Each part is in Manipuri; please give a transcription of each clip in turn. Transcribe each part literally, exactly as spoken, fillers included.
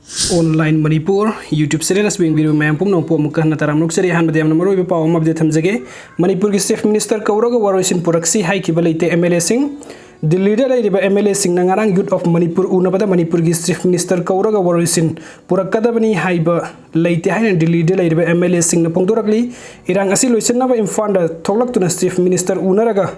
Online Manipur YouTube channel ꯑꯁꯤ ꯌꯦꯡꯕꯤꯔꯤꯕ ꯃꯌꯥꯝ ꯄꯨꯝꯅꯃꯛꯄꯨ ꯑꯃꯨꯛꯀ ꯍꯟꯅ ꯇꯔꯥꯝꯅ ꯑꯣꯛꯆꯔꯤ꯫ ꯑꯍꯥꯟꯕꯗ ꯌꯥꯝꯅ ꯃꯔꯨꯑꯣꯏꯕ ꯄꯥꯎ ꯑꯃ update ꯊꯝꯖꯒꯦ꯫ ꯃꯅꯤꯄꯨꯔꯒꯤ Chief Minister ꯀꯧꯔꯒ ꯋꯥꯔꯣꯏꯁꯤꯟ ꯄꯨꯔꯛꯁꯤ ꯍꯥꯏꯈꯤꯕ ꯂꯩꯇꯦ꯫ M L A ꯁꯤꯡ, ꯗꯤꯜꯂꯤꯗ ꯂꯩꯔꯤꯕ M L A ꯁꯤꯡꯅ ꯉꯔꯥꯡ Youth of Manipur ꯎꯅꯕꯗ ꯃꯅꯤꯄꯨꯔꯒꯤ Chief Minister ꯀꯧꯔꯒ ꯋꯥꯔꯣꯏꯁꯤꯟ ꯄꯨꯔꯛꯀꯗꯕꯅꯤ ꯍꯥꯏꯕ ꯂꯩꯇꯦ ꯍꯥꯏꯅ ꯗꯤꯜꯂꯤꯗ ꯂꯩꯔꯤꯕ M L A ꯁꯤꯡꯅ ꯐꯣꯡꯗꯣꯔꯛꯂꯤ꯫ ꯏꯔꯥꯡ ꯑꯁꯤ ꯂꯣꯏꯁꯤꯟꯅꯕ ꯏꯝꯐꯥꯜꯗ ꯊꯣꯛꯂꯛꯇꯨꯅ Chief Minister ꯎꯅꯔꯒ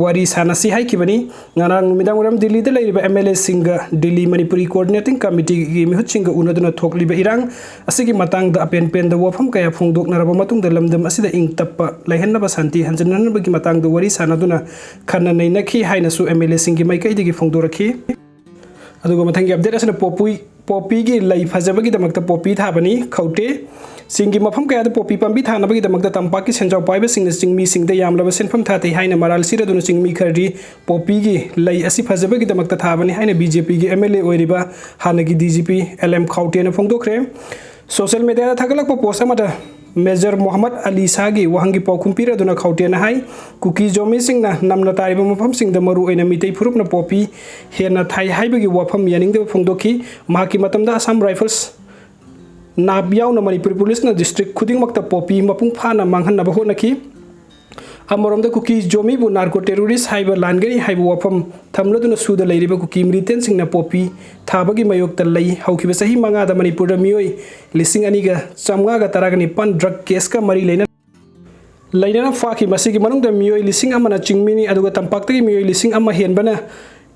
ꯋꯥꯔꯤ ꯁꯥꯟꯅꯁꯤ ꯍꯥꯏꯈꯤꯕꯅꯤ꯫ ꯉꯔꯥꯡ ꯅꯨꯃꯤꯗꯥꯡ ꯋꯥꯏꯔꯝ ꯗꯤꯜꯂꯤꯗ ꯂꯩꯔꯤꯕ M L A ꯁꯤꯡꯒ ꯗꯤꯜꯂꯤ ꯃꯅꯤꯄꯨꯔꯤ Coordinating Committeeꯒꯤ ꯃꯤꯍꯨꯠꯁꯤꯡꯒ ꯎꯅꯗꯨꯅ ꯊꯣꯛꯂꯤꯕ ꯏꯔꯥꯡ ꯑꯁꯤꯒꯤ ꯃꯇꯥꯡꯗ ꯑꯄꯦꯟ ꯄꯦꯟꯗ ꯋꯥꯐꯝ ꯀꯌꯥ ꯐꯣꯡꯗꯣꯛꯅꯔꯕ ꯃꯇꯨꯡꯗ ꯂꯝꯗꯝ ꯑꯁꯤꯗ ꯏꯪ ꯇꯞꯄ ꯂꯩꯍꯟꯅꯕ, ꯁꯥꯟꯇꯤ ꯍꯟꯖꯤꯟꯍꯟꯅꯕꯒꯤ ꯃꯇꯥꯡꯗ ꯋꯥꯔꯤ ꯁꯥꯟꯅꯗꯨꯅ ꯈꯟꯅ ꯅꯩꯅꯈꯤ ꯍꯥꯏꯅꯁꯨ M L A ꯁꯤꯡꯒꯤ ꯃꯥꯏꯀꯩꯗꯒꯤ ꯐꯣꯡꯗꯣꯔꯛꯈꯤ꯫ ꯑꯗꯨꯒ ꯃꯊꯪꯒꯤ update ꯑꯁꯤꯅ ꯄꯣꯄꯤ, ꯄꯣꯄꯤꯒꯤ ꯂꯩ ꯐꯖꯕꯒꯤꯗꯃꯛꯇ ꯄꯣꯄꯤ ꯊꯥꯕꯅꯤ꯫ ꯈꯧꯇꯦ꯫ ꯆꯤꯡꯒꯤ ꯃꯐꯝ ꯀꯌꯥꯗ ꯄꯣꯄꯤ ꯄꯥꯝꯕꯤ ꯊꯥꯅꯕꯒꯤꯗꯃꯛꯇ ꯇꯝꯄꯥꯛꯀꯤ ꯁꯦꯟꯖꯥꯎ ꯄꯥꯏꯕꯁꯤꯡꯅ ꯆꯤꯡꯃꯤꯁꯤꯡꯗ ꯌꯥꯝꯂꯕ ꯁꯦꯟꯐꯝ ꯊꯥꯊꯩ ꯍꯥꯏꯅ ꯃꯔꯥꯜ ꯁꯤꯔꯗꯨꯅ ꯆꯤꯡꯃꯤ ꯈꯔꯗꯤ ꯄꯣꯄꯤꯒꯤ ꯂꯩ ꯑꯁꯤ ꯐꯖꯕꯒꯤꯗꯃꯛꯇ ꯊꯥꯕꯅꯤ ꯍꯥꯏꯅ B J Pꯒꯤ M L A ꯑꯣꯏꯔꯤꯕ ꯍꯥꯟꯅꯒꯤ D G P L M ꯈꯧꯇꯦꯅ ꯐꯣꯡꯗꯣꯛꯈ꯭ꯔꯦ꯫ Social mediaꯗ ꯊꯥꯒꯠꯂꯛꯄ post ꯑꯃꯗ Major ꯃꯣꯍꯝꯃꯗ ꯑꯂꯤ ꯁꯥꯍꯒꯤ ꯋꯥꯍꯪꯒꯤ ꯄꯥꯎꯈꯨꯝ ꯄꯤꯔꯗꯨꯅ ꯈꯧꯇꯦꯅ ꯍꯥꯏ, ꯀꯨꯀꯤ ꯖꯣꯃꯤꯁꯤꯡꯅ ꯅꯝꯅ ꯇꯥꯔꯤꯕ ꯃꯐꯝꯁꯤꯡꯗ ꯃꯔꯨꯑꯣꯏꯅ ꯃꯤꯇꯩ ꯐꯨꯔꯨꯞꯅ ꯄꯣꯄꯤ ꯍꯦꯟꯅ ꯊꯥꯏ ꯍꯥꯏꯕꯒꯤ ꯋꯥꯐꯝ ꯌꯥꯅꯤꯡꯗꯕ ꯐꯣꯡꯗꯣꯛꯈꯤ꯫ ꯃꯍꯥꯛꯀꯤ ꯃꯇꯝꯗ Assam Rifles, NAP ꯌꯥꯎꯅ ꯃꯅꯤꯄꯨꯔ ꯄꯨꯂꯤꯁꯅ district ꯈꯨꯗꯤꯡꯃꯛꯇ ꯄꯣꯄꯤ ꯃꯄꯨꯡ ꯐꯥꯅ ꯃꯥꯡꯍꯟꯅꯕ ꯍꯣꯠꯅꯈꯤ꯫ ꯑꯃꯔꯣꯝꯗ ꯀꯨꯀꯤ ꯖꯣꯃꯤꯕꯨ narco terrorist ꯍꯥꯏꯕ ꯂꯥꯟꯒꯅꯤ ꯍꯥꯏꯕ ꯋꯥꯐꯝ ꯊꯝꯂꯗꯨꯅ ꯁꯨꯗ ꯂꯩꯔꯤꯕ ꯀꯨꯀꯤ militantꯁꯤꯡꯅ ꯄꯣꯄꯤ ꯊꯥꯕꯒꯤ ꯃꯥꯌꯣꯛꯇ ꯂꯩ꯫ ꯍꯧꯈꯤꯕ ꯆꯍꯤ ꯃꯉꯥꯗ ꯃꯅꯤꯄꯨꯔꯗ ꯃꯤꯑꯣꯏ ꯂꯤꯁꯤꯡ ꯑꯅꯤꯒ ꯆꯥꯝꯃꯉꯥꯒ ꯇꯔꯥꯒ ꯅꯤꯄꯥꯟ drug caseꯀ ꯃꯔꯤ ꯂꯩꯅ-, ꯂꯩꯅꯅ ꯐꯥꯈꯤ꯫ ꯃꯁꯤꯒꯤ ꯃꯅꯨꯡꯗ ꯃꯤꯑꯣꯏ ꯂꯤꯁꯤꯡ ꯑꯃꯅ ꯆꯤꯡꯃꯤꯅꯤ, ꯑꯗꯨꯒ ꯇꯝꯄꯥꯛꯇꯒꯤ ꯃꯤꯑꯣꯏ ꯂꯤꯁꯤꯡ ꯑꯃ ꯍꯦꯟꯕꯅ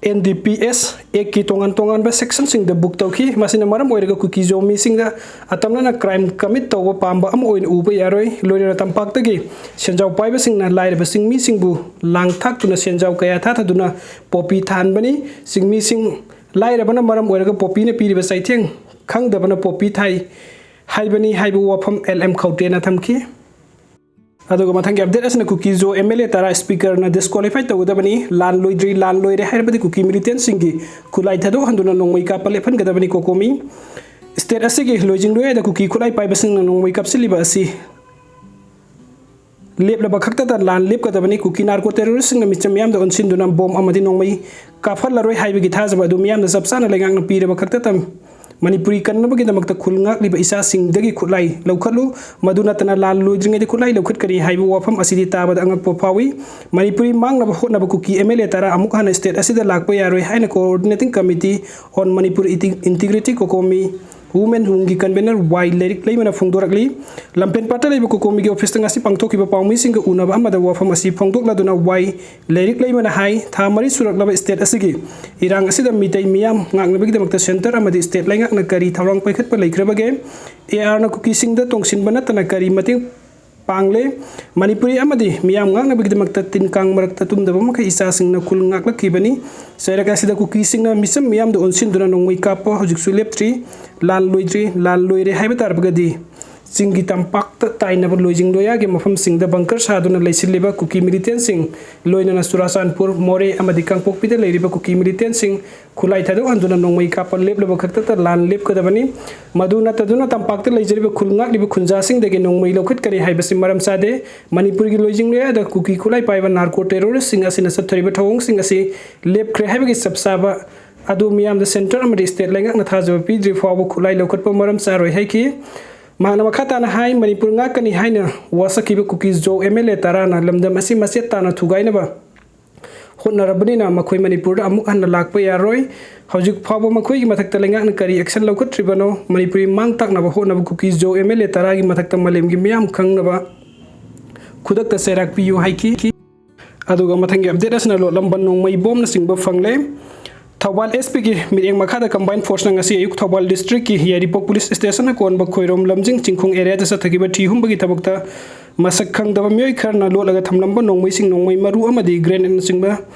N D P S Actꯀꯤ ꯇꯣꯉꯥꯟ ꯇꯣꯉꯥꯟꯕ sectionꯁꯤꯡꯗ book ꯇꯧꯈꯤ꯫ ꯃꯁꯤꯅ ꯃꯔꯝ ꯑꯣꯏꯔꯒ ꯀꯨꯀꯤ ꯖꯣꯃꯤꯁꯤꯡꯗ ꯑꯇꯝꯅꯅ crime commit ꯇꯧꯕ ꯄꯥꯝꯕ ꯑꯃ ꯑꯣꯏꯅ ꯎꯕ ꯌꯥꯔꯣꯏ꯫ ꯂꯣꯏꯅꯅ ꯇꯝꯄꯥꯛꯇꯒꯤ ꯁꯦꯟꯖꯥꯎ ꯄꯥꯏꯕꯁꯤꯡꯅ ꯂꯥꯏꯔꯕ ꯆꯤꯡꯃꯤꯁꯤꯡꯕꯨ ꯂꯥꯡ ꯊꯥꯛꯇꯨꯅ ꯁꯦꯟꯖꯥꯎ ꯀꯌꯥ ꯊꯥꯊꯗꯨꯅ ꯄꯣꯄꯤ ꯊꯥꯍꯟꯕꯅꯤ꯫ ꯆꯤꯡꯃꯤꯁꯤꯡ ꯂꯥꯏꯔꯕꯅ ꯃꯔꯝ ꯑꯣꯏꯔꯒ ꯄꯣꯄꯤꯅ ꯄꯤꯔꯤꯕ ꯆꯩꯊꯦꯡ ꯈꯪꯗꯕꯅ ꯄꯣꯄꯤ ꯊꯥꯏ ꯍꯥꯏꯕꯅꯤ ꯍꯥꯏꯕ ꯋꯥꯐꯝ L M ꯈꯧꯇꯦꯅ ꯊꯝꯈꯤ꯫ ꯑꯗꯨꯒ ꯃꯊꯪꯒꯤ update ꯑꯁꯤꯅ ꯀꯨꯀꯤꯖꯣ M L A ꯇꯔꯥ speakerꯅ disqualify ꯇꯧꯒꯗꯕꯅꯤ, ꯂꯥꯟ ꯂꯣꯏꯗ꯭ꯔꯤ, ꯂꯥꯟ ꯂꯣꯏꯔꯦ ꯍꯥꯏꯔꯕꯗꯤ ꯀꯨꯀꯤ militantꯁꯤꯡꯒꯤ ꯈꯨꯠꯂꯥꯏ ꯊꯥꯗꯣꯛꯍꯟꯗꯨꯅ ꯅꯣꯡꯃꯩ ꯀꯥꯞꯄ ꯂꯦꯞꯍꯟꯒꯗꯕꯅꯤ꯫ COCOMI꯫ State ꯑꯁꯤꯒꯤ ꯂꯣꯏꯖꯤꯡ ꯂꯣꯌꯥꯏꯗ ꯀꯨꯀꯤ ꯈꯨꯠꯂꯥꯏ ꯄꯥꯏꯕꯁꯤꯡꯅ ꯅꯣꯡꯃꯩ ꯀꯥꯞꯁꯤꯜꯂꯤꯕ ꯑꯁꯤ ꯂꯦꯞꯂꯕ ꯈꯛꯇꯗ ꯂꯥꯟ ꯂꯦꯞꯀꯗꯕꯅꯤ꯫ ꯀꯨꯀꯤ narco terroristꯁꯤꯡꯅ ꯃꯤꯆꯝ ꯃꯤꯌꯥꯝꯗ ꯑꯣꯟꯁꯤꯟꯗꯨꯅ bomb ꯑꯃꯗꯤ ꯅꯣꯡꯃꯩ ꯀꯥꯞꯍꯜꯂꯔꯣꯏ ꯍꯥꯏꯕꯒꯤ ꯊꯥꯖꯕ ꯑꯗꯨ ꯃꯤꯌꯥꯝꯅ ꯆꯞ ꯆꯥꯅ ꯂꯩꯉꯥꯛꯅ ꯄꯤꯔꯕ ꯈꯛꯇꯗ ꯃꯅꯤꯄꯨꯔꯤ ꯀꯟꯅꯕꯒꯤꯗꯃꯛꯇ ꯈꯨꯜ ꯉꯥꯛꯂꯤꯕ ꯏꯆꯥꯁꯤꯡꯗꯒꯤ ꯈꯨꯠꯂꯥꯏ ꯂꯧꯈꯠꯂꯨ, ꯃꯗꯨ ꯅꯠꯇꯅ ꯂꯥꯟ ꯂꯣꯏꯗ꯭ꯔꯤꯉꯩꯗ ꯈꯨꯠꯂꯥꯏ ꯂꯧꯈꯠꯀꯅꯤ ꯍꯥꯏꯕ ꯋꯥꯐꯝ ꯑꯁꯤꯗꯤ ꯇꯥꯕꯗ ꯑꯉꯛꯄ ꯐꯥꯎꯏ꯫ ꯃꯅꯤꯄꯨꯔꯤ ꯃꯥꯡꯅꯕ ꯍꯣꯠꯅꯕ ꯀꯨꯀꯤ M L A ꯇꯔꯥ ꯑꯃꯨꯛ ꯍꯟꯅ state ꯑꯁꯤꯗ ꯂꯥꯛꯄ ꯌꯥꯔꯣꯏ ꯍꯥꯏꯅ Coordinating Committee on Manipur Integrity, COCOMI, Women Wingꯒꯤ convener ꯋꯥꯏ ꯂꯥꯏꯔꯤꯛ ꯂꯩꯃꯅ ꯐꯣꯡꯗꯣꯔꯛꯂꯤ꯫ ꯂꯝꯐꯦꯜ ꯄꯥꯠꯇ ꯂꯩꯕ COCOMIꯒꯤ officeꯇ ꯉꯁꯤ ꯄꯥꯡꯊꯣꯛꯈꯤꯕ ꯄꯥꯎꯃꯤꯁꯤꯡꯒ ꯎꯅꯕ ꯑꯃꯗ ꯋꯥꯐꯝ ꯑꯁꯤ ꯐꯣꯡꯗꯣꯛꯂꯗꯨꯅ ꯋꯥꯏ ꯂꯥꯏꯔꯤꯛ ꯂꯩꯃꯅ ꯍꯥꯏ, ꯊꯥ ꯃꯔꯤ ꯁꯨꯔꯛꯂꯕ state ꯑꯁꯤꯒꯤ ꯏꯔꯥꯡ ꯑꯁꯤꯗ ꯃꯤꯇꯩ ꯃꯤꯌꯥꯝ ꯉꯥꯛꯅꯕꯒꯤꯗꯃꯛꯇ centre ꯑꯃꯗꯤ state ꯂꯩꯉꯥꯛꯅ ꯀꯔꯤ ꯊꯧꯔꯥꯡ ꯄꯥꯏꯈꯠꯄ ꯂꯩꯈ꯭ꯔꯕꯒꯦ? ARꯅ ꯀꯨꯀꯤꯁꯤꯡꯗ ꯇꯣꯡꯁꯤꯟꯕ ꯅꯠꯇꯅ ꯀꯔꯤ ꯃꯇꯦꯡ ꯄꯥꯡꯂꯦ? ꯃꯅꯤꯄꯨꯔꯤ ꯑꯃꯗꯤ ꯃꯤꯌꯥꯝ ꯉꯥꯛꯅꯕꯒꯤꯗꯃꯛꯇ ꯇꯤꯟ ꯀꯥꯡ ꯃꯔꯛꯇ ꯇꯨꯝꯗꯕ ꯃꯈꯩ ꯏꯆꯥꯁꯤꯡꯅ ꯈꯨꯜ ꯉꯥꯛꯂꯛꯈꯤꯕꯅꯤ꯫ ꯆꯩꯔꯛ ꯑꯁꯤꯗ ꯀꯨꯀꯤꯁꯤꯡꯅ ꯃꯤꯆꯝ ꯃꯤꯌꯥꯝꯗ ꯑꯣꯟꯁꯤꯟꯗꯨꯅ ꯅꯣꯡꯃꯩ ꯀꯥꯞꯄ ꯍꯧꯖꯤꯛꯁꯨ ꯂꯦꯞꯇ꯭ꯔꯤ꯫ ꯂꯥꯟ ꯂꯣꯏꯗ꯭ꯔꯤ, ꯂꯥꯟ ꯂꯣꯏꯔꯦ ꯍꯥꯏꯕ ꯇꯥꯔꯕꯒꯗꯤ ꯆꯤꯡꯒꯤ ꯇꯝꯄꯥꯛꯇ ꯇꯥꯏꯅꯕ ꯂꯣꯏꯖꯤꯡ ꯂꯣꯌꯥꯒꯤ ꯃꯐꯝꯁꯤꯡꯗ bunker ꯁꯥꯗꯨꯅ ꯂꯩꯁꯤꯜꯂꯤꯕ ꯀꯨꯀꯤ militantꯁꯤꯡ, ꯂꯣꯏꯅꯅ ꯆꯨꯔꯥꯆꯥꯟꯄꯨꯔ, ꯃꯣꯔꯦ ꯑꯃꯗꯤ ꯀꯥꯡꯄꯣꯛꯄꯤꯗ ꯂꯩꯔꯤꯕ ꯀꯨꯀꯤ militantꯁꯤꯡ ꯈꯨꯠꯂꯥꯏ ꯊꯥꯗꯣꯛꯍꯟꯗꯨꯅ ꯅꯣꯡꯃꯩ ꯀꯥꯞꯄ ꯂꯦꯞꯂꯕ ꯈꯛꯇꯗ ꯂꯥꯟ ꯂꯦꯞꯀꯗꯕꯅꯤ꯫ ꯃꯗꯨ ꯅꯠꯇꯗꯨꯅ ꯇꯝꯄꯥꯛꯇ ꯂꯩꯖꯔꯤꯕ ꯈꯨꯜ ꯉꯥꯛꯂꯤꯕ ꯈꯨꯟꯖꯥꯁꯤꯡꯗꯒꯤ ꯅꯣꯡꯃꯩ ꯂꯧꯈꯠꯀꯅꯤ ꯍꯥꯏꯕꯁꯤ ꯃꯔꯝ ꯆꯥꯗꯦ꯫ ꯃꯅꯤꯄꯨꯔꯒꯤ ꯂꯣꯏꯖꯤꯡ ꯂꯣꯌꯥꯗ ꯀꯨꯀꯤ ꯈꯨꯠꯂꯥꯏ ꯄꯥꯏꯕ narco terroristꯁꯤꯡ ꯑꯁꯤꯅ ꯆꯠꯊꯔꯤꯕ ꯊꯧꯑꯣꯡꯁꯤꯡ ꯑꯁꯤ ꯂꯦꯞꯈ꯭ꯔꯦ ꯍꯥꯏꯕꯒꯤ ꯆꯞ ꯆꯥꯕ ꯑꯗꯨ ꯃꯤꯌꯥꯝꯗ centre ꯑꯃꯗꯤ state ꯂꯩꯉꯥꯛꯅ ꯊꯥꯖꯕ ꯄꯤꯗ꯭ꯔꯤ ꯐꯥꯎꯕ ꯈꯨꯠꯂꯥꯏ ꯂꯧꯈꯠꯄ ꯃꯔꯝ ꯆꯥꯔꯣꯏ ꯍꯥꯏꯈꯤ꯫ ꯃꯍꯥꯛꯅ ꯃꯈꯥ ꯇꯥꯅ ꯍꯥꯏ, ꯃꯅꯤꯄꯨꯔ ꯉꯥꯛꯀꯅꯤ ꯍꯥꯏꯅ ꯋꯥꯁꯛꯈꯤꯕ ꯀꯨꯀꯤ ꯖꯣ M L A ꯇꯔꯥꯅ ꯂꯝꯗꯝ ꯑꯁꯤ ꯃꯆꯦꯠ ꯇꯥꯅ ꯊꯨꯒꯥꯏꯅꯕ ꯍꯣꯠꯅꯔꯕꯅꯤꯅ ꯃꯈꯣꯏ ꯃꯅꯤꯄꯨꯔꯗ ꯑꯃꯨꯛ ꯍꯟꯅ ꯂꯥꯛꯄ ꯌꯥꯔꯣꯏ꯫ ꯍꯧꯖꯤꯛ ꯐꯥꯎꯕ ꯃꯈꯣꯏꯒꯤ ꯃꯊꯛꯇ ꯂꯩꯉꯥꯛꯅ ꯀꯔꯤ action ꯂꯧꯈꯠꯇ꯭ꯔꯤꯕꯅꯣ? ꯃꯅꯤꯄꯨꯔꯤ ꯃꯥꯡ ꯇꯥꯛꯅꯕ ꯍꯣꯠꯅꯕ ꯀꯨꯀꯤ ꯖꯣ M L A ꯇꯔꯥꯒꯤ ꯃꯊꯛꯇ ꯃꯥꯂꯦꯝꯒꯤ ꯃꯤꯌꯥꯝ ꯈꯪꯅꯕ ꯈꯨꯗꯛꯇ ꯆꯩꯔꯥꯛ ꯄꯤꯌꯨ ꯍꯥꯏꯈꯤ꯫ ꯑꯗꯨꯒ ꯃꯊꯪꯒꯤ update ꯑꯁꯤꯅ ꯂꯣꯠꯂꯝꯕ ꯅꯣꯡꯃꯩ ꯕꯣꯝꯅꯆꯤꯡꯕ ꯐꯪꯂꯦ꯫ ꯊꯧꯕꯥꯜ S Pꯒꯤ ꯃꯤꯠꯌꯦꯡ ꯃꯈꯥꯗ combined forceꯅ ꯉꯁꯤ ꯑꯌꯨꯛ ꯊꯧꯕꯥꯜ districtꯀꯤ ꯌꯥꯏꯔꯤꯄꯣꯛ police stationꯅ ꯀꯣꯟꯕ ꯈꯣꯏꯔꯣꯝ ꯂꯝꯖꯤꯡ ꯆꯤꯡꯈꯣꯡ areaꯗ ꯆꯠꯊꯈꯤꯕ ꯊꯤ ꯍꯨꯝꯕꯒꯤ ꯊꯕꯛꯇ ꯃꯁꯛ ꯈꯪꯗꯕ ꯃꯤꯑꯣꯏ ꯈꯔꯅ ꯂꯣꯠꯂꯒ ꯊꯝꯂꯝꯕ ꯅꯣꯡꯃꯩꯁꯤꯡ, ꯅꯣꯡꯃꯩ ꯃꯔꯨ ꯑꯃꯗꯤ grenadeꯅꯆꯤꯡꯕ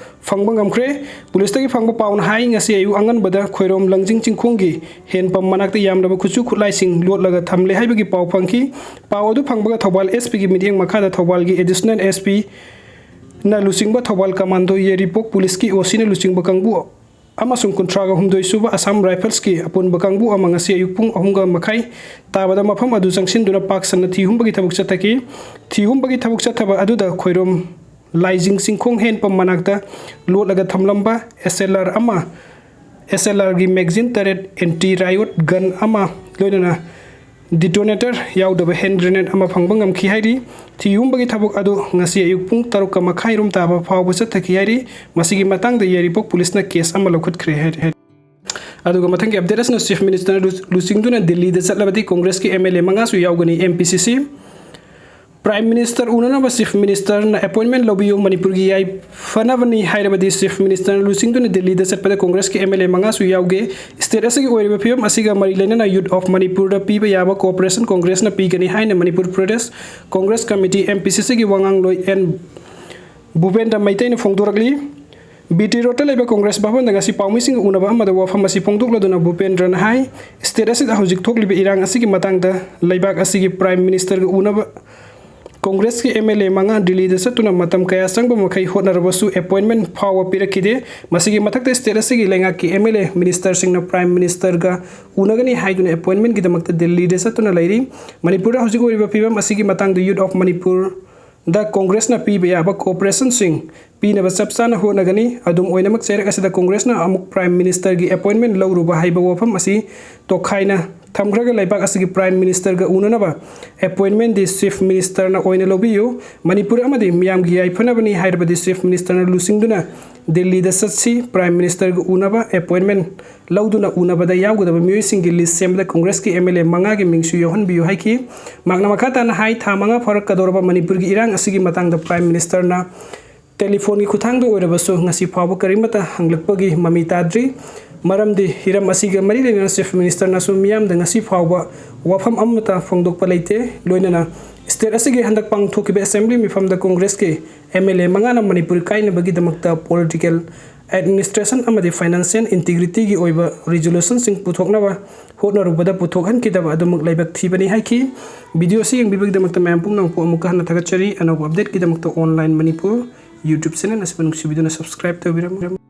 ꯐꯪꯕ ꯉꯝꯈ꯭ꯔꯦ꯫ Policeꯇꯒꯤ ꯐꯪꯕ ꯄꯥꯎꯅ ꯍꯥꯏ, ꯉꯁꯤ ꯑꯌꯨꯛ ꯑꯉꯟꯕꯗ ꯈꯣꯏꯔꯣꯝ ꯂꯪꯖꯤꯡ ꯆꯤꯡꯈꯣꯡꯒꯤ ꯍꯦꯟꯄꯝ ꯃꯅꯥꯛꯇ ꯌꯥꯝꯂꯕ ꯈꯨꯠꯁꯨ ꯈꯨꯠꯂꯥꯏꯁꯤꯡ ꯂꯣꯠꯂꯒ ꯊꯝꯂꯦ ꯍꯥꯏꯕꯒꯤ ꯄꯥꯎ ꯐꯪꯈꯤ꯫ ꯄꯥꯎ ꯑꯗꯨ ꯐꯪꯕꯒ ꯊꯧꯕꯥꯜ S Pꯒꯤ ꯃꯤꯠꯌꯦꯡ ꯃꯈꯥꯗ ꯊꯧꯕꯥꯜꯒꯤ Additional S Pꯅ ꯂꯨꯆꯤꯡꯕ ꯊꯧꯕꯥꯜ Commando ꯌꯥꯏꯔꯤꯄꯣꯛ Policeꯀꯤ OCꯅ ꯂꯨꯆꯤꯡꯕ ꯀꯥꯡꯕꯨ ꯑꯃꯁꯨꯡ ꯀꯨꯟꯊ꯭ꯔꯥꯒ ꯍꯨꯝꯗꯣꯏ ꯁꯨꯕ Assam Riflesꯀꯤ ꯑꯄꯨꯟꯕ ꯀꯥꯡꯕꯨ ꯑꯃ ꯉꯁꯤ ꯑꯌꯨꯛ ꯄꯨꯡ ꯑꯍꯨꯝꯒ ꯃꯈꯥꯏ ꯇꯥꯕꯗ ꯃꯐꯝ ꯑꯗꯨ ꯆꯪꯁꯤꯟꯗꯨꯅ ꯄꯥꯛ ꯁꯟꯅ ꯊꯤ ꯍꯨꯝꯕꯒꯤ ꯊꯕꯛ ꯆꯠꯊꯈꯤ꯫ ꯊꯤ ꯍꯨꯝꯕꯒꯤ ꯊꯕꯛ ꯆꯠꯊꯕ ꯑꯗꯨꯗ ꯈꯣꯏꯔꯣꯝ ꯂꯥꯏꯖꯤꯡ ꯆꯤꯡꯈꯣꯡ ꯍꯦꯟꯄꯝ ꯃꯅꯥꯛꯇ ꯂꯣꯠꯂꯒ ꯊꯝꯂꯝꯕ S L R ꯑꯃ, ꯑꯦꯁ ꯑꯦꯜ ꯑꯥꯔꯒꯤ ꯃꯦꯒꯖꯤꯟ ꯇꯔꯦꯠ, ꯑꯦꯟꯇꯤ ꯔꯥꯏꯌꯣꯠ ꯒꯟ ꯑꯃ, ꯂꯣꯏꯅꯅ ꯗꯤꯇꯣꯅꯦꯇꯔ ꯌꯥꯎꯗꯕ ꯍꯦꯟ ꯒ꯭ꯔꯦꯅꯦꯗ ꯑꯃ ꯐꯪꯕ ꯉꯝꯈꯤ ꯍꯥꯏꯔꯤ꯫ ꯊꯤꯍꯨꯝꯕꯒꯤ ꯊꯕꯛ ꯑꯗꯨ ꯉꯁꯤ ꯑꯌꯨꯛ ꯄꯨꯡ ꯇꯔꯨꯛꯀ ꯃꯈꯥꯏ ꯔꯣꯝ ꯇꯥꯕ ꯐꯥꯎꯕ ꯆꯠꯊꯈꯤ ꯍꯥꯏꯔꯤ꯫ ꯃꯁꯤꯒꯤ ꯃꯇꯥꯡꯗ ꯌꯥꯏꯔꯤꯄꯣꯛ ꯄꯨꯂꯤꯁꯅ ꯀꯦꯁ ꯑꯃ ꯂꯧꯈꯠꯈ꯭ꯔꯦ ꯍꯥꯏꯔꯤ꯫ ꯑꯗꯨꯒ ꯃꯊꯪꯒꯤ ꯑꯞꯗꯦꯠ ꯑꯁꯤꯅ ꯆꯤꯐ ꯃꯤꯅꯤꯁꯇꯔ ꯂꯨ-, ꯂꯨꯆꯤꯡꯗꯨꯅ ꯗꯤꯜꯂꯤꯗ ꯆꯠꯂꯕꯗꯤ ꯀꯣꯡꯒ꯭ꯔꯦꯁꯀꯤ ꯑꯦꯝ ꯑꯦꯜ ꯑꯦ ꯃꯉꯥꯁꯨ ꯌꯥꯎꯒꯅꯤ꯫ ꯑꯦꯝ ꯄꯤ ꯁꯤ ꯁꯤ ꯄ꯭ꯔꯥꯏꯝ ꯃꯤꯅꯤꯁꯇꯔ ꯎꯅꯅꯕ ꯆꯤꯐ ꯃꯤꯅꯤꯁꯇꯔꯅ ꯑꯦꯄꯣꯏꯟꯃꯦꯟ ꯂꯧꯕꯤꯌꯨ, ꯃꯅꯤꯄꯨꯔꯒꯤ ꯌꯥꯏꯐꯅꯕꯅꯤ ꯍꯥꯏꯔꯕꯗꯤ ꯆꯤꯐ ꯃꯤꯅꯤꯁꯇꯔꯅ ꯂꯨꯆꯤꯡꯗꯨꯅ ꯗꯤꯜꯂꯤꯗ ꯆꯠꯄꯗ ꯀꯣꯡꯒ꯭ꯔꯦꯁꯀꯤ ꯑꯦꯝ ꯑꯦꯜ ꯑꯦ ꯃꯉꯥꯁꯨ ꯌꯥꯎꯒꯦ꯫ ꯁ꯭ꯇꯦꯠ ꯑꯁꯤꯒꯤ ꯑꯣꯏꯔꯤꯕ ꯐꯤꯕꯝ ꯑꯁꯤꯒ ꯃꯔꯤ ꯂꯩꯅꯅ ꯌꯨꯠ ꯑꯣꯐ ꯃꯅꯤꯄꯨꯔꯗ ꯄꯤꯕ ꯌꯥꯕ ꯀꯣꯑꯣꯄꯔꯦꯁꯟ ꯀꯣꯡꯒ꯭ꯔꯦꯁꯅ ꯄꯤꯒꯅꯤ ꯍꯥꯏꯅ Manipur Pradesh Congress committee, M P ꯁꯤ ꯁꯤꯒꯤ ꯋꯥꯉꯥꯡꯂꯣꯏ ꯑꯦꯟ ꯚꯨꯄꯦꯟꯗ꯭ꯔ ꯃꯩꯇꯩꯅ ꯐꯣꯡꯗꯣꯔꯛꯂꯤ꯫ ꯕꯤ ꯇꯤ ꯔꯣꯗꯇ ꯂꯩꯕ ꯀꯣꯡꯒ꯭ꯔꯦꯁ ꯚꯕꯟꯗ ꯉꯁꯤ ꯄꯥꯎꯃꯤꯁꯤꯡꯒ ꯎꯅꯕ ꯑꯃꯗ ꯋꯥꯐꯝ ꯑꯁꯤ ꯐꯣꯡꯗꯣꯛꯂꯗꯨꯅ ꯚꯨꯄꯦꯟꯗ꯭ꯔꯅ ꯍꯥꯏ, ꯁ꯭ꯇꯦꯠ ꯑꯁꯤꯗ ꯍꯧꯖꯤꯛ ꯊꯣꯛꯂꯤꯕ ꯏꯔꯥꯡ ꯑꯁꯤꯒꯤ ꯃꯇꯥꯡꯗ ꯂꯩꯕꯥꯛ ꯑꯁꯤꯒꯤ ꯄ꯭ꯔꯥꯏꯝ ꯃꯤꯅꯤꯁꯇꯔꯒ ꯎꯅꯕ ꯀꯣꯡꯒ꯭ꯔꯦꯁꯀꯤ ꯑꯦꯝ ꯑꯦꯜ ꯑꯦ ꯃꯉꯥ ꯗꯤꯜꯂꯤꯗ ꯆꯠꯇꯨꯅ ꯃꯇꯝ ꯀꯌꯥ ꯆꯪꯕ ꯃꯈꯩ ꯍꯣꯠꯅꯔꯕꯁꯨ ꯑꯦꯄꯣꯏꯟꯃꯦꯟ ꯐꯥꯎꯕ ꯄꯤꯔꯛꯈꯤꯗꯦ꯫ ꯃꯁꯤꯒꯤ ꯃꯊꯛꯇ ꯁ꯭ꯇꯦꯠ ꯑꯁꯤꯒꯤ ꯂꯩꯉꯥꯛꯀꯤ ꯑꯦꯝ ꯑꯦꯜ ꯑꯦ ꯃꯤꯅꯤꯁꯇꯔꯁꯤꯡꯅ ꯄ꯭ꯔꯥꯏꯝ ꯃꯤꯅꯤꯁꯇꯔꯒ ꯎꯅꯒꯅꯤ ꯍꯥꯏꯗꯨꯅ ꯑꯦꯄꯣꯏꯟꯃꯦꯟꯒꯤꯗꯃꯛꯇ ꯗꯤꯜꯂꯤꯗ ꯆꯠꯇꯨꯅ ꯂꯩꯔꯤ꯫ ꯃꯅꯤꯄꯨꯔꯗ ꯍꯧꯖꯤꯛ ꯑꯣꯏꯔꯤꯕ ꯐꯤꯕꯝ ꯑꯁꯤꯒꯤ ꯃꯇꯥꯡꯗ ꯌꯨꯠ ꯑꯣꯐ ꯃꯅꯤꯄꯨꯔ ꯗ ꯀꯣꯡꯒ꯭ꯔꯦꯁꯅ ꯄꯤꯕ ꯌꯥꯕ ꯀꯣꯑꯣꯄꯔꯦꯁꯟꯁꯤꯡ ꯄꯤꯅꯕ ꯆꯞ ꯆꯥꯅ ꯍꯣꯠꯅꯒꯅꯤ꯫ ꯑꯗꯨꯝ ꯑꯣꯏꯅꯃꯛ, ꯆꯩꯔꯛ ꯑꯁꯤꯗ ꯀꯣꯡꯒ꯭ꯔꯦꯁꯅ ꯑꯃꯨꯛ ꯄ꯭ꯔꯥꯏꯝ ꯃꯤꯅꯤꯁꯇꯔꯒꯤ ꯑꯦꯄꯣꯏꯟꯃꯦꯟ ꯂꯧꯔꯨꯕ ꯍꯥꯏꯕ ꯋꯥꯐꯝ ꯑꯁꯤ ꯇꯣꯈꯥꯏꯅ ꯊꯝꯈ꯭ꯔꯒ ꯂꯩꯕꯥꯛ ꯑꯁꯤꯒꯤ ꯄ꯭ꯔꯥꯏꯝ ꯃꯤꯅꯤꯁꯇꯔꯒ ꯎꯅꯅꯕ ꯑꯦꯄꯣꯏꯟꯃꯦꯟꯗꯤ ꯆꯤꯐ ꯃꯤꯅꯤꯁꯇꯔꯅ ꯑꯣꯏꯅ ꯂꯧꯕꯤꯌꯨ꯫ ꯃꯅꯤꯄꯨꯔ ꯑꯃꯗꯤ ꯃꯤꯌꯥꯝꯒꯤ ꯌꯥꯏꯐꯅꯕꯅꯤ ꯍꯥꯏꯔꯕꯗꯤ ꯆꯤꯐ ꯃꯤꯅꯤꯁꯇꯔꯅ ꯂꯨꯆꯤꯡꯗꯨꯅ ꯗꯤꯜꯂꯤꯗ ꯆꯠꯁꯤ, ꯄ꯭ꯔꯥꯏꯝ ꯃꯤꯅꯤꯁꯇꯔꯒ ꯎꯅꯕ ꯑꯦꯄꯣꯏꯟꯃꯦꯟ ꯂꯧꯗꯨꯅ ꯎꯅꯕꯗ ꯌꯥꯎꯒꯗꯕ ꯃꯤꯑꯣꯏꯁꯤꯡꯒꯤ ꯂꯤꯁ ꯁꯦꯝꯕꯗ ꯀꯣꯡꯒ꯭ꯔꯦꯁꯀꯤ ꯑꯦꯝ ꯑꯦꯜ ꯑꯦ ꯃꯉꯥꯒꯤ ꯃꯤꯡꯁꯨ ꯌꯥꯎꯍꯟꯕꯤꯌꯨ ꯍꯥꯏꯈꯤ꯫ ꯃꯍꯥꯛꯅ ꯃꯈꯥ ꯇꯥꯅ ꯍꯥꯏ, ꯊꯥ ꯃꯉꯥ ꯐꯥꯔꯛꯀꯗꯧꯔꯕ ꯃꯅꯤꯄꯨꯔꯒꯤ ꯏꯔꯥꯡ ꯑꯁꯤꯒꯤ ꯃꯇꯥꯡꯗ ꯄ꯭ꯔꯥꯏꯝ ꯃꯤꯅꯤꯁꯇꯔꯅ ꯇꯦꯂꯤꯐꯣꯟꯒꯤ ꯈꯨꯠꯊꯥꯡꯗ ꯑꯣꯏꯔꯕꯁꯨ ꯉꯁꯤ ꯐꯥꯎꯕ ꯀꯔꯤꯃꯠꯇ ꯍꯪꯂꯛꯄꯒꯤ ꯃꯃꯤ ꯇꯥꯗ꯭ꯔꯤ꯫ ꯃꯔꯝꯗꯤ ꯍꯤꯔꯝ ꯑꯁꯤꯒ ꯃꯔꯤ ꯂꯩꯅꯅ ꯆꯤꯐ ꯃꯤꯅꯤꯁꯇꯔꯅꯁꯨ ꯃꯤꯌꯥꯝꯗ ꯉꯁꯤ ꯐꯥꯎꯕ ꯋꯥꯐꯝ ꯑꯃꯠꯇ ꯐꯣꯡꯗꯣꯛꯄ ꯂꯩꯇꯦ꯫ ꯂꯣꯏꯅꯅ ꯁ꯭ꯇꯦꯠ ꯑꯁꯤꯒꯤ ꯍꯟꯗꯛ ꯄꯥꯡꯊꯣꯛꯈꯤꯕ ꯑꯦꯁꯦꯝꯕ꯭ꯂꯤ ꯃꯤꯐꯝꯗ ꯀꯣꯡꯒ꯭ꯔꯦꯁꯀꯤ ꯑꯦꯝ ꯑꯦꯜ ꯑꯦ ꯃꯉꯥꯅ ꯃꯅꯤꯄꯨꯔ ꯀꯥꯏꯅꯕꯒꯤꯗꯃꯛꯇ ꯄꯣꯂꯤꯇꯤꯀꯦꯜ, ꯑꯦꯗꯃꯤꯅꯤꯁꯇ꯭ꯔꯦꯁꯟ ꯑꯃꯗꯤ ꯐꯥꯏꯅꯥꯟꯁꯤꯌꯦꯜ ꯏꯟꯇꯤꯒ꯭ꯔꯤꯇꯤꯒꯤ ꯑꯣꯏꯕ ꯔꯤꯖꯣꯂꯨꯁꯟꯁꯤꯡ ꯄꯨꯊꯣꯛꯅꯕ ꯍꯣꯠꯅꯔꯨꯕꯗ ꯄꯨꯊꯣꯛꯍꯟꯈꯤꯗꯕ ꯑꯗꯨꯃꯛ ꯂꯥꯏꯕꯛ ꯊꯤꯕꯅꯤ ꯍꯥꯏꯈꯤ꯫ ꯚꯤꯗꯤꯑꯣ ꯑꯁꯤ ꯌꯦꯡꯕꯤꯕꯒꯤꯗꯃꯛꯇ ꯃꯌꯥꯝ ꯄꯨꯝꯅꯃꯛꯄꯨ ꯑꯃꯨꯛꯀ ꯍꯟꯅ ꯊꯥꯒꯠꯆꯔꯤ꯫ ꯑꯅꯧꯕ ꯑꯞꯗꯦꯠꯀꯤꯗꯃꯛꯇ ꯑꯣꯟꯂꯥꯏꯟ ꯃꯅꯤꯄꯨꯔ ꯌꯨꯇ꯭ꯌꯨꯕ ꯆꯦꯅꯦꯜ ꯑꯁꯤꯕꯨ ꯅꯨꯡꯁꯤꯕꯤꯗꯨꯅ ꯁꯕꯁꯀ꯭ꯔꯥꯏꯕ ꯇꯧꯕꯤꯔꯝꯃꯨ꯫